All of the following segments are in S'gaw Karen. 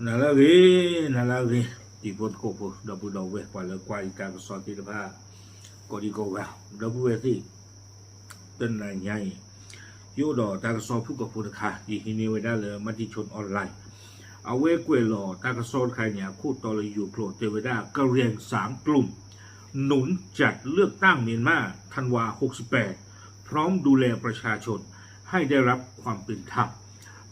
နၤလၢအဂ့ၤ, နၤလၢအဂ့ၤ, တံၤဖိသကိးဖိ ဒီပုၢ်ဒီဝဲၢ် ပှၤလၢကွၢ်ယတၢ်ကစီၣ်သ့ၣ်တဖၣ် ကိးဒံကိးဂၤ, ဒီပုၢ်ဝဲၢ်သ့ၣ်, တနၤညါအံၤ ယအိၣ်ဒီးတၢ်ကစီၣ်ဖုၣ်ကိာ်ဖိတခါ ယဟံးန့ၢ်ဝဲဒၣ်လၢ Matichon Online အဝဲကွဲးလီၤတၢ်ကစီၣ်တခါန့ၣ် အခိၣ်တီလၢယိၤကျိာ် တဲဝဲဒၣ် กะเหรี่ยงสามกลุ่ม หนุนจัดเลือกตั้งเมียนมาธันวาหกสิบแปด พร้อมดูแลประชาชนให้ได้รับความเป็นธรรม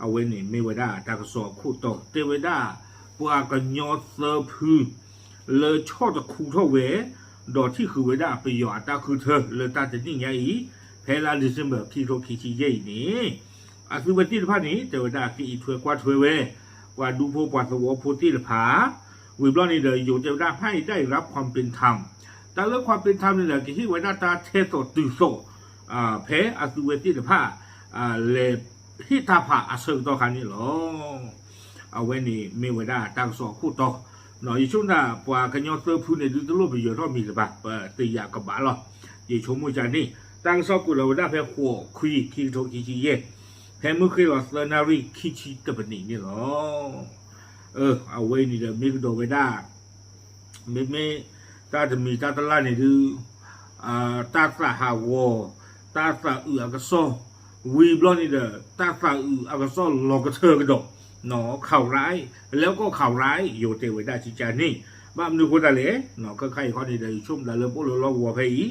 အဝဲန့ၣ်မ့ၢ်ဝဲဒၣ်တၢ်ကစီၣ်အခိၣ်တီ တဲဝဲဒၣ် ပှၤကညီသၢဖု လၢဆီၣ်တခူထီၣ်ဝဲ ဒီးထံၣ်ဃုာ်ဝဲဒၣ်ပယီၤအတၢ်ဃုထၢလၢတၢ်တနံၣ်ညါအံၤ ဖဲလါ December ခံကထိခံဆံယဲၢ်အံၤန့ၣ် အသုဝဲသ့ၣ်တဖၣ်န့ၣ် တဲဝဲဒၣ်ကအံးထွဲကွၢ်ထွဲဝဲ ပှၤဒူဖိပှၤသဝီဖိသ့ၣ်တဖၣ် ဝံၤဘျီန့ၣ်ဒီး ယိၤတဲဝဲဒၣ် ให้ได้รับความเป็นธรรม တၢ်လၢ ความเป็นธรรม န့ၣ်ဒီး ကဟ့ၣ်ဝဲဒၣ်တၢ်ထဲသိးတုၤသိး ဖဲအသုဝဲသ့ၣ်တဖၣ် လဲၤဟ့ၣ်တၢ်ဖးအဆၢကတီၢ်ခါန့ၣ်လီၤ. အဝဲန့ၣ်မ့ၢ်ဝဲဒၣ်တၢ်ကစီၣ်အခိၣ်တီ, ယဆိကမိၣ်ပှၤကညီသၢဖုန့ၣ် ဒုးတလိၣ်ပယီၤထီၣ်မံၤလၢၤဘၣ်, ပတယာ်ကဘၣ်လီၤ. ယဆိကမိၣ်ကန့ၣ် တၢ်ကစီၣ်ကွဲးလီၤဝဲဒၣ်ဖဲ ဃိးခွံ ခံကထိခံဆံယဲၢ်, ဖဲမုၢ်ဃ့ၢ်လီၤသၢနၣ်ရံၣ်ခံဆံတပနံးန့ၣ်လီၤ. အဝဲန့ၣ်ဒီးမ့ၢ်ကဒီးဝဲဒၣ် မ့မ့ၢ်တၢ်တမံၤတၢ်တလၣ်န့ၣ်ဒုး တၢ်သးဟးဂီၤ, တၢ်သးအုးအကစီၣ်, ဝံၤဘျီန့ၣ်ဒီး တၢ်သးအုးအကစီၣ်လီၤကထၢကဒီး, ข่าวร้าย, แล้วก็ข่าวร้าย ယိၤတဲဝဲဒၣ်ကကန့ၣ်, ဘၣ်မနုၤအဃိသတးလဲၣ်, ခဲခါအံၤခီန့ၣ်ဒီး ယဆိကမိၣ်လၢပအိၣ်လၢလီၢ်ကဝီၤဖဲအံၤ,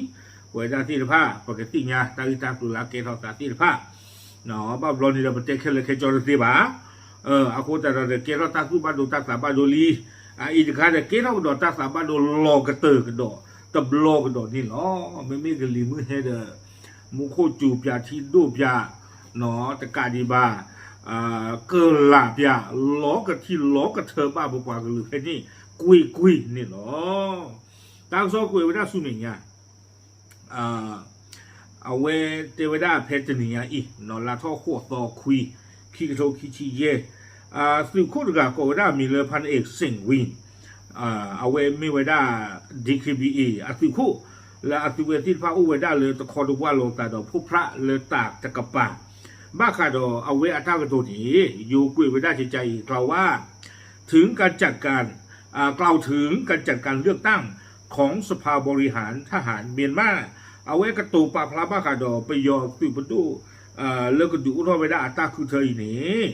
ပဝဲဒၣ်သ့ၣ်တဖၣ် ပကသ့ၣ်ညါတၢ်ဂ့ၢ်တၢ်ကျိၤလၢအကဲထီၣ်သးသ့ၣ်တဖၣ် ဘၣ်ဘျီန့ၣ်ဒီး ပတဲခဲလၢာ်ခဲဆ့တသ့ဘၣ်. အဃိသတးဒီး ကဲထီၣ်တၢ်သူၣ်ဘၣ်ဒိတၢ်သးဘၣ်ဒိလံ. အအံၤတခါဒီး ကဲထီၣ်ကဒီးတၢ်သးဘၣ်ဒိလီၤကတၢၢ်ကဒီး တဘျီကဒီးန့ၣ်လီၤ. မ့မ့ၢ်ကလံၤမုၢ်ဟဲဒီး မူခိၣ်စူၤပၠးထံဒိၣ်ပၠး တကးဒံးဘၣ် ကလးပၠး လီၤကထံလီၤကထၢဘၣ်ပပှၤကလုာ်ဖဲန့ၣ် ကွ့ၢ်ကွ့ၢ်န့ၣ်လီၤ. တၢ်ကစီၣ်ကွဲးဝဲဒၣ်ဆူမဲာ်ညါ အဝဲတဲဝဲဒၣ်ဖဲတနံၤညါအံၤ လါထီၣ်ဃိးသီခွံ ခံကထိခံဆံယဲၢ်, သုးခိၣ်တဂၤကိးဝဲဒၣ်အမံၤလၢ ဖၣ်နအ့း စ့ၣ်ဝံ, အဝဲမ့ၢ်ဝဲဒၣ် DKBA အသုးခိၣ် လၢအသုးဝဲသ့ၣ်တဖၣ်အိၣ်ဝဲဒၣ်လၢတခီတဝၢ်လိာ်သးဒီးဖိဖြၣ်လၢတၢ်တကပၤ, ဘၣ်ဃးဒီးအဝဲအတၢ်ကတိၤန့ၣ် ယိၤကွဲးဝဲဒၣ်ကကၤအံၤ กล่าวว่า ถึงการจัดการ กล่าวถึงการจัดการเลือกตั้งของสภาบริหารทหารเมียนมา အဝဲကတိၤပာ်ဖျါဘၣ်ဃးဒီးပယီၤသုးပဒိၣ် လၢကဒုးအိၣ်ထီၣ်ဝဲဒၣ်အတၢ်ဃုထၢအံၤန့ၣ်,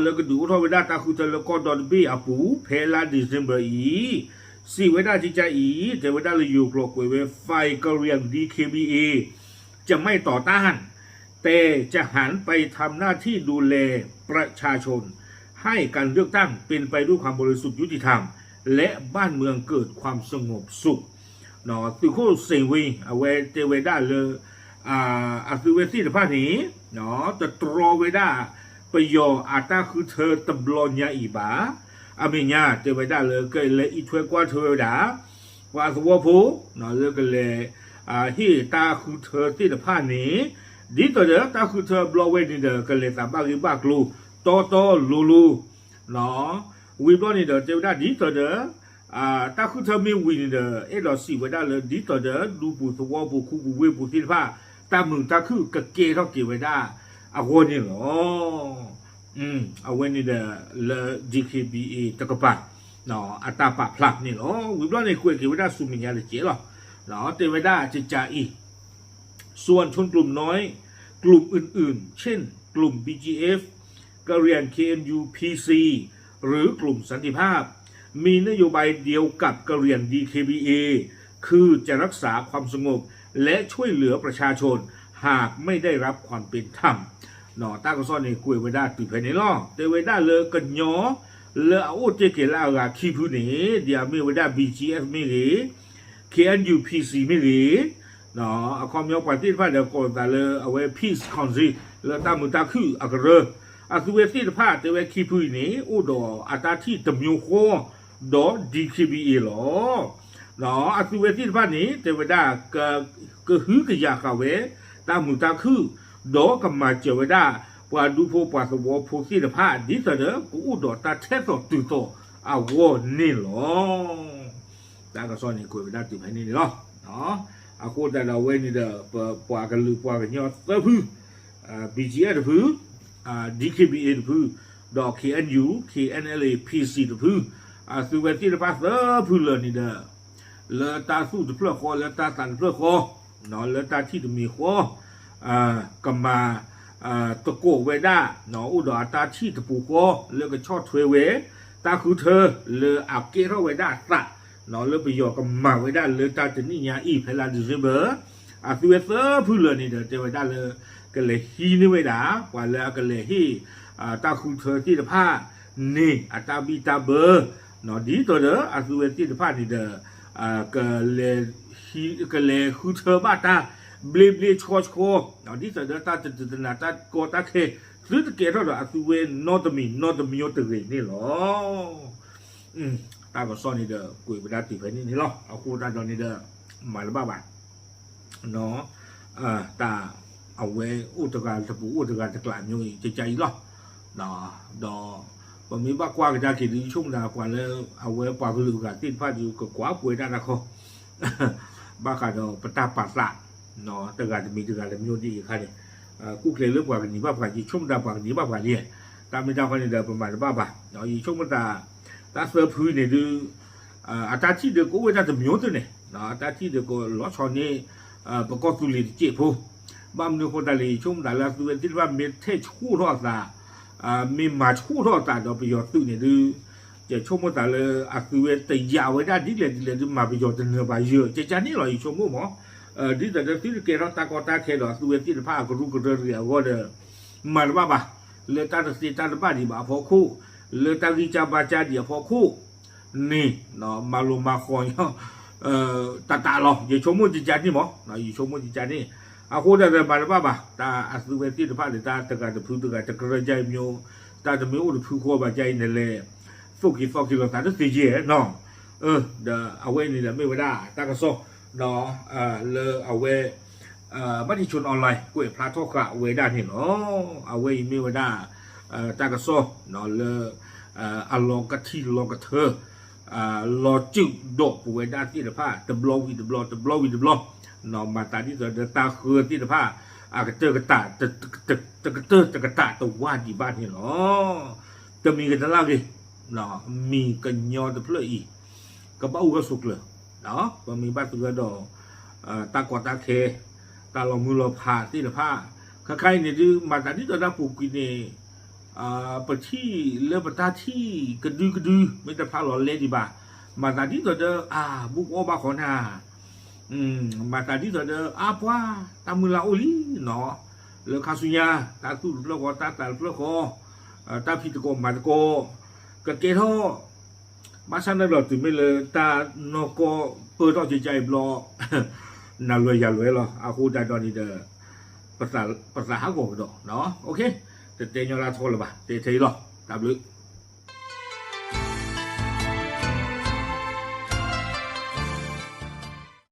လၢကဒုးအိၣ်ထီၣ်ဝဲဒၣ်တၢ်ဃုထၢလၢကီၢ်ဒီတဘ့ၣ်အပူၤ ဖဲလါ December အံၤ, စံးဝဲဒၣ်ကကၤအံၤ တဲဝဲဒၣ်လၢယိၤကျိာ်ကွဲးဝဲ ฝ่ายกะเหรี่ยง ดีเคบีเอ จะไม่ต่อต้าน แต่จะหันไปทำหน้าที่ดูแลประชาชน ให้การเลือกตั้งเป็นไปด้วยความบริสุทธิ์ยุติธรรม และบ้านเมืองเกิดความสงบสุข သုးခိၣ်စ့ၣ်ဝံ အဝဲတဲဝဲဒၣ်လၢ အသုးဝဲသ့ၣ်တဖၣ်န့ၣ် တတြီဝဲဒၣ် ပယီၤအတၢ်ဃုထၢတဘျီညါအံၤဘၣ်. အမဲာ်ညါတဲဝဲဒၣ်လၢကလဲၤအံးထွဲကွၢ်ထွဲဝဲဒၣ် ပှၤသဝီဖိ လၢကလဲၤ ဟ့ၣ်တၢ်ဃုထၢသ့ၣ်တဖၣ်န့ၣ် ဒ်သိးဒီးတၢ်ဃုထၢဘျီဝဲန့ၣ်ဒီး ကလဲၤသးဘၣ်ဂ့ၢ်ဘၣ်ကျိၤ တီတီလိၤလိၤ ဝံၤဘျီန့ၣ်ဒီး တဲဝဲဒၣ်ဒ်သိးဒီး တၢ်ဃုထၢမ့ၢ်ဝံၤန့ၣ်ဒီး အဲၣ်ဒိးစံးဝဲဒၣ်လၢ ဒ်သိးဒီး ဒူပူၤသဝီပူၤခူပူၤဝ့ၢ်ပူၤသ့ၣ်တဖၣ် တၢ်မုာ်တၢ်ခုၣ်ကကဲထီၣ်က့ၤဝဲဒၣ်အဂီၢ်န့ၣ်လီၤ. အဝဲန့ၣ်ဒီးလၢ DKBA တကပၤ အတၢ်ပာ်ဖျါန့ၣ်လီၤ. ဝံၤဘျီန့ၣ် ကွဲးက့ၤဝဲဒၣ်ဆူမဲာ်ညါတကဲးလီၤ. တဲဝဲဒၣ်ကကၤအံၤ ส่วนชนกลุ่มน้อยกลุ่มอื่นๆ เช่น กลุ่ม บีจีเอฟ กะเหรี่ยง เคเอ็นยู พีซี หรือกลุ่มสันติภาพ มีนโยบายเดียวกับกะเหรี่ยง ดีเคบีเอ คือจะรักษาความสงบ และช่วยเหลือประชาชน หากไม่ได้รับความเป็นธรรม တၢ်ကစီၣ်န့ၣ် ကွဲးဝဲဒၣ်တုၤဖဲန့ၣ်လီၤ. တဲဝဲဒၣ်လၢကညီ လၢအအိၣ်တ့ၢ်က့ၤလၢအဂၤခံဖုန့ၣ် ဒ်အမ့ၢ်ဝဲဒၣ် ဘီၣ်ကၠီၣ်အ့ၣ် မ့ၢ်ဂ့ၤ ခ့ၣ်အဲၣ်ယူၣ် ဖံၣ်စံၣ် မ့ၢ်ဂ့ၤ, အခီပညီပှၤသ့ၣ်တဖၣ်ဒီးကိးသးလၢအဝဲ Peace Council လၢတၢ်မုာ်တၢ်ခုၣ်အကရၢ, အသုဝဲသ့ၣ်တဖၣ်တဲဝဲခံဖုအံၤန့ၣ် အိၣ်ဒီးအတၢ်ထံၣ်တမျိုးဃီ ဒီး ဒီကဘ့ၣ်အ့ လီၤ. အသုဝဲသ့ၣ်တဖၣ်န့ၣ် တဲဝဲဒၣ် ကဟုကယာ်ဃာ်ဝဲ တၢ်မုာ်တၢ်ခုၣ် ဒီးကမၤစၢၤဝဲဒၣ် ပှၤဒူဖိပှၤသဝီဖိသ့ၣ်တဖၣ် ဒ်သိးဒီး ကအိၣ်ဒီးတၢ်ထဲသိးတုၤသိးအဂီၢ်န့ၣ်လီၤ. တၢ်ကစီၣ်န့ၣ်ကွဲးဝဲဒၣ်တုၤဖဲန့ၣ်န့ၣ်လီၤ. အဃိသတးဒီးအဝဲန့ၣ်ဒီး ပပှၤကလုာ်ပှၤကညီသၢဖု ဘီၣ်ကၠီၣ်အ့ၣ်တဖု ဒီကဘ့ၣ်အ့တဖု ဒီး K N U, K N L A, P C တဖု, အသုဝဲသ့ၣ်တဖၣ်သၢဖုလၢာ်န့ၣ်ဒီး လၢတၢ်သူၣ်တဖျၢၣ်ဃီ လၢတၢ်သးတဖျၢၣ်ဃီ, လၢတၢ်ထံၣ်တမံၤဃီ ကမၤသကိးဝဲဒၣ် အိၣ်ဒီးအတၢ်ထံၣ်တပူၤဃီ လၢကဆီၣ်ထွဲဝဲ တၢ်ဃုထၢလၢအကဲထီၣ်ဝဲဒၣ်အသး လၢပယီၤကမၤဝဲဒၣ်လၢတၢ်တနံၣ်ညါအံၤ ဖဲလါ December အသုဝဲသၢဖုလၢာ်န့ၣ်ဒီး တဲဝဲဒၣ်လၢ ကလဲၤဟံးန့ၢ်ဝဲဒၣ် ပှၤလၢအကလဲၤဟ့ၣ် တၢ်ဃုထၢသ့ၣ်တဖၣ်န့ၣ် အတၢ်ဘံၣ်တၢ်ဘၢ ဒ်သိးဒီးအသုဝဲသ့ၣ်တဖၣ်န့ၣ်ဒီး ကလဲၤဃုထၢဘၣ်တၢ်ဘျ့ဘျ့ဆှီဆှီ ဒ်သိးဒီးတၢ်တတုၤတနၤ တၢ်ကီတၢ်ခဲ သုတကဲထီၣ်ဒီးအသုဝဲနီတမံၤနီတမံၤတဂ့ၤန့ၣ်လီၤ. တၢ်ကစီၣ်န့ၣ်ဒီး ကွဲးဝဲဒၣ်တုၤဖဲန့ၣ်န့ၣ်လီၤ. အဃိသတးဒီးန့ၣ်ဒီး မၤတဘၣ်ဘၣ် တၢ်အဝဲအိၣ်တဂၤတပူၤ အိၣ်တဂၤတကျး မျိုးအံၤ ကကါအံၤလီၤ. ဒီးပမ့ၢ်ဘၣ်ကွၢ်ကဒါက့ၤဒုး ယဆိကမိၣ်ဒၣ်ပှၤလၢအဝဲပှၤကလုာ်အဂၤသ့ၣ်တဖၣ်ဒုး ကကွၢ်ပှဲၤဒၣ်တၢ်ခီ ဘၣ်ဃးဒီးပတၢ်ပာ်သး တဂၤတမံၤတဂၤတမျိုးဒ်အံၤအခါန့ၣ် ကူၣ်ကျဲၤလၢပှၤကန့ၢ်ဘၣ်ပှၤ ယဆိကမိၣ်ဒၣ်ပှၤကန့ၢ်ဘၣ်ပှၤလံ. တၢ်မ့ၢ်တၢ်ဃီန့ၣ်ဒီး ပမၤတဘၣ်ဘၣ်. ယဆိကမိၣ်သး တၢ်သၢဖုန့ၣ်ဒုး အတၢ်ထံၣ်ဒီးကအိၣ်ဝဲဒၣ်တမျိုးသုန့ၣ် အတၢ်ထံၣ်ဒီးကလီၤဆီန့ၢ် ပကီၢ်သူလ့ၤတစဲးဖိ ဘၣ်မနုၤအဃိသတးလဲၣ် ယဆိကမိၣ်သးလၢအသုဝဲသ့ၣ်တဖၣ်မ့ၢ်ထဲးဆှိၣ်ထီၣ်အသး မ့ၢ်မၤဆှိၣ်ထီၣ်အသးဒီးပယီၤသုးန့ၣ်ဒုး ယဆိကမိၣ်သးလၢအသုဝဲတယာ်ဝဲဒၣ်ဒ်လဲၣ်ဒ်လဲၣ်ဒုး မၤပယီၤတနၢၤဘၣ်ယၢၤ ကကါန့ၣ်လီၤ ယဆိကမိၣ်မး. ဒ်သိးဒီးသုတကဲထီၣ်တၢ်ကီတၢ်ခဲဒီး အသုဝဲသ့ၣ်တဖၣ်အကရူၢ်ကရၢတဂ့ၤအဂီၢ်ဒီး မၤတဘၣ်ဘၣ်. လၢတၢ်တသ့တၢ်တဘၣ်ဒံးဘၣ်အဖီခိၣ် လၢတၢ်ဂံၢ်စၢ်ဘါစၢ်ဒံးအဖီခိၣ်န့ၣ် မၤလိၤမၤဃီၤညီ တၢ်တၢ်လီၤ ယဆိကမိၣ်ကကါန့ၣ်မး ယဆိကမိၣ်ကကါန့ၣ်. အဃိသတးဒီးမၤတဘၣ်ဘၣ် တၢ်အသုဝဲသ့ၣ်တဖၣ်န့ၣ် တၢ်တဂၤတဖုတဂၤတကရၢကါအံၤ မျိုး တၢ်တမ့ၢ်အိၣ်တဖုဃီဘၣ်ကါအံၤန့ၣ်လဲၣ် သိၣ်က့ၤသီက့ၤလိာ်သးတသ့ယဲၢ်နီၤ. ဒီးအဝဲန့ၣ်ဒီးမ့ၢ်ဝဲဒၣ်တၢ်ကစီၣ် လၢအဝဲ ဘၣ်တံၣ်ဆိ online ကွဲးဖျါထီၣ်ဃာ်ဝဲဒၣ်န့ၣ်လီၤ. အဝဲအံၤမ့ၢ်ဝဲဒၣ် တၢ်ကစီၣ်လၢ အလီၤကထံၣ်လီၤကထၢ လီၤစုၣ်ဒီးပဝဲဒၣ်သ့ၣ်တဖၣ် တဘျီဝံၤတဘျီ တဘျီဝံၤတဘျီ မၤသးဒ်သိးဒီးတၢ်ဃၢသ့ၣ်တဖၣ် အကတၢၢ်ကတၢၢ် တကတၢၢ်တကတၢၢ်တဝၢ်ဒံးဘၣ်န့ၣ်လီၤ. တမံၤကတလၢ်ဂ့ၤ မံၤကညီတဖျၢၣ်အံၤ ကဘၣ်အိၣ်ဂၢၢ်ဆိးကျၢၤ ပမ့ၢ်ဘၣ်သဂၢၢ်ဒီး တၢ်ကီတၢ်ခဲ တၢ်လီၤမုၢ်လီၤဖးသ့ၣ်တဖၣ် ခဲခါအံၤန့ၣ်ဒုး မၤသးဒ်သိးတၢ်ပူၤကွံာ်န့ၣ် ပထံၣ်လၢပတၢ်ထံၣ်ကဒုကဒု မ့ၢ်တဖျါလီၤလဲဒံးဘၣ်. မၤသးဒ်သိးဒီး အါ ဘူးကအီၣ်ဘၣ်ဃီနၤ မၤသးဒ်သိးဒီး အါပှၤ တၢ်မုၢ်လၢ်အိၣ်လံနီၤ လၢခါဆူညါ တၢ်သူၣ်တဖျၢၣ်ဃီ တၢ်သးတဖျၢၣ်ဃီ တၢ်ဖံးသကိးမၤသကိး ကကဲထီၣ် ဘၣ်ဆၣ်န့ၣ်ဒီးတုၤမ့ၢ်လၢတၢ်နီၢ်ကီၢ်ပၢၢ်ထီၣ်ကကါအံၤဘျီ နၤလွဲယၤလွဲလီၤ. အဃိသတးဒီးန့ၣ်ဒီး ပသးဟးဂီၤကဒီး တတဲညီလၢထီလၢၤဘၣ် တဲထဲအံၤလီၤ. တၢ်ဘျုး